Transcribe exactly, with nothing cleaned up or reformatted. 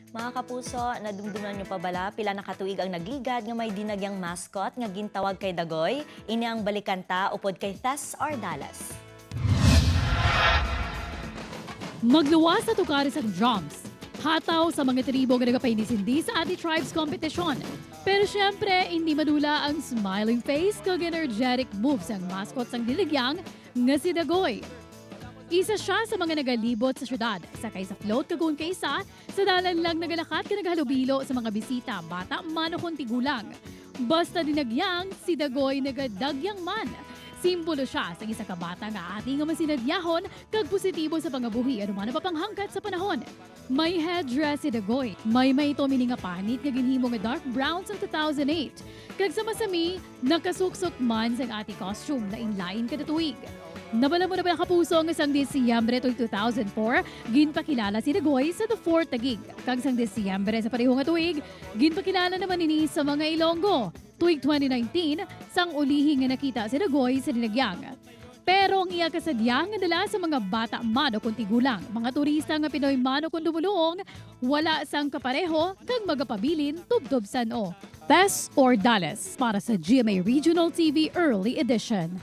Mga kapuso, nadumduman niyo pa bala pila na ka tuig ang nagligad nga may dinagyang mascot nga gintawag kay Dagoy? Ini ang balikan ta upod kay Tess Ordales. Magluwas sa tukaris ang drums. Hataw sa mga tribo nga nagapaindisindi sa Ati Tribes Competition. Pero syempre, hindi madula ang smiling face kag energetic moves ang mascot sang Dinagyang nga si Dagoy. Isa siya sa mga nagalibot sa syudad, sakay sa float kag kon kaisa, sa dalan lang nagalakat ka nagahalubilo sa mga bisita, bata man o kon tigulang. Basta Dinagyang, si Dagoy nagadagyang man. Simbolo siya sa isa ka bata nga ati nga masinadyahon kag positibo sa pangabuhi anuman ang mapanghangkat sa panahon. May headdress si Dagoy. May, may ito mini nga panit nga ginhimo nga dark brown sang two thousand eight. Kag sa masami, nakasuksok man sang ati costume lain-lain kada tuig. Nabala mo na ba, kapuso, nga sang Disyembre tuig two thousand four, ginpakilala si Dagoy sa The Four Taguig. Kag sang Disyembre sa pareho nga tuig, ginpakilala naman ini sa mga Ilonggo. Tuig twenty nineteen, sang ulihi nga nakita si Dagoy sa Dinagyang. Pero ang iya kasadya nga dala sa mga bata man o kon tigulang, mga turista nga Pinoy man o kon dumuluong, wala sang kapareho kag magapabilin tubtob san-o. Tess Ordales para sa G M A Regional T V Early Edition.